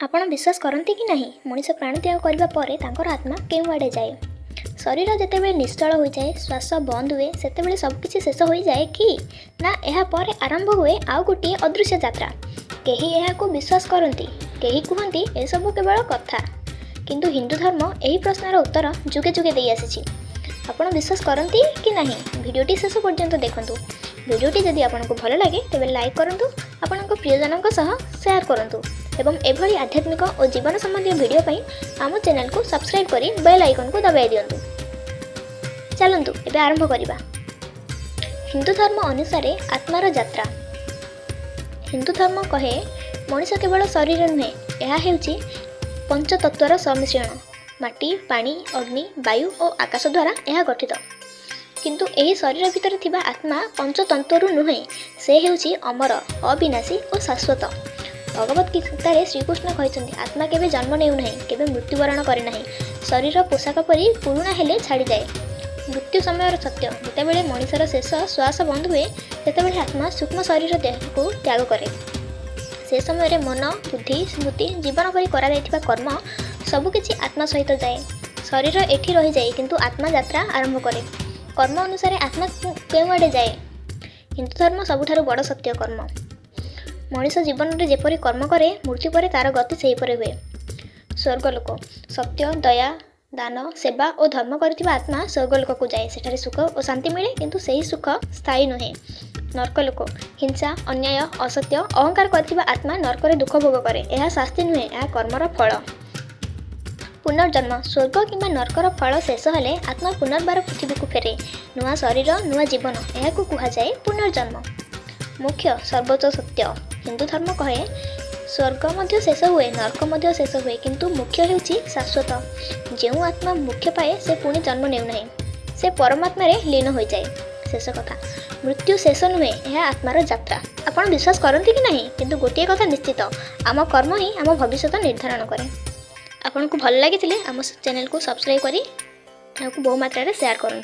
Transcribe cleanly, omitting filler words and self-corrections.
ଆପଣ ବିଶ୍ୱାସ କରନ୍ତି କି ନାହିଁ, ମଣିଷ ପ୍ରାଣତ୍ୟାଗ କରିବା ପରେ ତାଙ୍କର ଆତ୍ମା କେଉଁଆଡ଼େ ଯାଏ? ଶରୀର ଯେତେବେଳେ ନିଶ୍ଚଳ ହୋଇଯାଏ, ଶ୍ୱାସ ବନ୍ଦ ହୁଏ, ସେତେବେଳେ ସବୁକିଛି ଶେଷ ହୋଇଯାଏ କି ନା ଏହା ପରେ ଆରମ୍ଭ ହୁଏ ଆଉ ଗୋଟିଏ ଅଦୃଶ୍ୟ ଯାତ୍ରା? କେହି ଏହାକୁ ବିଶ୍ୱାସ କରନ୍ତି, କେହି କୁହନ୍ତି ଏସବୁ କେବଳ କଥା। କିନ୍ତୁ ହିନ୍ଦୁ ଧର୍ମ ଏହି ପ୍ରଶ୍ନର ଉତ୍ତର ଯୁଗେ ଯୁଗେ ଦେଇ ଆସିଛି। ଆପଣ ବିଶ୍ୱାସ କରନ୍ତି କି ନାହିଁ, ଭିଡ଼ିଓଟି ଶେଷ ପର୍ଯ୍ୟନ୍ତ ଦେଖନ୍ତୁ। ଭିଡ଼ିଓଟି ଯଦି ଆପଣଙ୍କୁ ଭଲ ଲାଗେ, ତେବେ ଲାଇକ୍ କରନ୍ତୁ, ଆପଣଙ୍କ ପ୍ରିୟଜନଙ୍କ ସହ ସେୟାର କରନ୍ତୁ ଏବଂ ଏଭଳି ଆଧ୍ୟାତ୍ମିକ ଓ ଜୀବନ ସମ୍ବନ୍ଧୀୟ ଭିଡ଼ିଓ ପାଇଁ ଆମ ଚ୍ୟାନେଲକୁ ସବସ୍କ୍ରାଇବ୍ କରି ବେଲ୍ ଆଇକନ୍କୁ ଦବାଇ ଦିଅନ୍ତୁ। ଚାଲନ୍ତୁ, ଏବେ ଆରମ୍ଭ କରିବା। ହିନ୍ଦୁ ଧର୍ମ ଅନୁସାରେ ଆତ୍ମାର ଯାତ୍ରା। ହିନ୍ଦୁ ଧର୍ମ କହେ, ମଣିଷ କେବଳ ଶରୀର ନୁହେଁ, ଏହା ହେଉଛି ପଞ୍ଚତତ୍ତ୍ୱର ସମ୍ମିଶ୍ରଣ। ମାଟି, ପାଣି, ଅଗ୍ନି, ବାୟୁ ଓ ଆକାଶ ଦ୍ୱାରା ଏହା ଗଠିତ। କିନ୍ତୁ ଏହି ଶରୀର ଭିତରେ ଥିବା ଆତ୍ମା ପଞ୍ଚତତ୍ତ୍ୱରୁ ନୁହେଁ। ସେ ହେଉଛି ଅମର, ଅବିନାଶୀ ଓ ଶାଶ୍ୱତ। ଭଗବତ ଗୀତାରେ ଶ୍ରୀକୃଷ୍ଣ କହିଛନ୍ତି, ଆତ୍ମା କେବେ ଜନ୍ମ ନେଉନାହିଁ, କେବେ ମୃତ୍ୟୁବରଣ କରେ ନାହିଁ। ଶରୀର ପୋଷାକ ପରି ପୁରୁଣା ହେଲେ ଛାଡ଼ିଯାଏ। ମୃତ୍ୟୁ ସମୟର ସତ୍ୟ। ଯେତେବେଳେ ମଣିଷର ଶେଷ ଶ୍ୱାସ ବନ୍ଦ ହୁଏ, ସେତେବେଳେ ଆତ୍ମା ସୂକ୍ଷ୍ମ ଶରୀର ଦେହକୁ ତ୍ୟାଗ କରେ। ସେ ସମୟରେ ମନ, ବୁଦ୍ଧି, ସ୍ମୃତି, ଜୀବନ ଭରି କରାଯାଇଥିବା କର୍ମ ସବୁକିଛି ଆତ୍ମା ସହିତ ଯାଏ। ଶରୀର ଏଠି ରହିଯାଏ, କିନ୍ତୁ ଆତ୍ମା ଯାତ୍ରା ଆରମ୍ଭ କରେ। କର୍ମ ଅନୁସାରେ ଆତ୍ମା କେଉଁଆଡ଼େ ଯାଏ? ହିନ୍ଦୁ ଧର୍ମ ସବୁଠାରୁ ବଡ଼ ସତ୍ୟ: କର୍ମ। ମଣିଷ ଜୀବନରେ ଯେପରି କର୍ମ କରେ, ମୃତ୍ୟୁ ପରେ ତା'ର ଗତି ସେହିପରି ହୁଏ। ସ୍ୱର୍ଗଲୋକ। ସତ୍ୟ, ଦୟା, ଦାନ, ସେବା ଓ ଧର୍ମ କରିଥିବା ଆତ୍ମା ସ୍ୱର୍ଗଲୋକକୁ ଯାଏ। ସେଠାରେ ସୁଖ ଓ ଶାନ୍ତି ମିଳେ, କିନ୍ତୁ ସେହି ସୁଖ ସ୍ଥାୟୀ ନୁହେଁ। ନର୍କଲୋକ। ହିଂସା, ଅନ୍ୟାୟ, ଅସତ୍ୟ, ଅହଙ୍କାର କରିଥିବା ଆତ୍ମା ନର୍କରେ ଦୁଃଖ ଭୋଗ କରେ। ଏହା ଶାସ୍ତି ନୁହେଁ, ଏହା କର୍ମର ଫଳ। ପୁନର୍ଜନ୍ମ। ସ୍ୱର୍ଗ କିମ୍ବା ନର୍କର ଫଳ ଶେଷ ହେଲେ ଆତ୍ମା ପୁନର୍ବାର ପୃଥିବୀକୁ ଫେରେ, ନୂଆ ଶରୀର, ନୂଆ ଜୀବନ। ଏହାକୁ କୁହାଯାଏ ପୁନର୍ଜନ୍ମ। ମୋକ୍ଷ, ସର୍ବୋଚ୍ଚ ସତ୍ୟ। ହିନ୍ଦୁ ଧର୍ମ କହେ, ସ୍ୱର୍ଗ ମଧ୍ୟ ଶେଷ ହୁଏ, ନର୍କ ମଧ୍ୟ ଶେଷ ହୁଏ, କିନ୍ତୁ ମୋକ୍ଷ ହେଉଛି ଶାଶ୍ୱତ। ଯେଉଁ ଆତ୍ମା ମୋକ୍ଷ ପାଏ, ସେ ପୁଣି ଜନ୍ମ ନେଉନାହିଁ, ସେ ପରମାତ୍ମାରେ ଲୀନ ହୋଇଯାଏ। ଶେଷ କଥା, ମୃତ୍ୟୁ ଶେଷ ନୁହେଁ, ଏହା ଆତ୍ମାର ଯାତ୍ରା। ଆପଣ ବିଶ୍ୱାସ କରନ୍ତି କି ନାହିଁ, କିନ୍ତୁ ଗୋଟିଏ କଥା ନିଶ୍ଚିତ, ଆମ କର୍ମ ହିଁ ଆମ ଭବିଷ୍ୟତ ନିର୍ଦ୍ଧାରଣ କରେ। ଆପଣଙ୍କୁ ଭଲ ଲାଗିଥିଲେ ଆମ ଚ୍ୟାନେଲକୁ ସବସ୍କ୍ରାଇବ୍ କରି ଏହାକୁ ବହୁ ମାତ୍ରାରେ ସେୟାର କରନ୍ତୁ।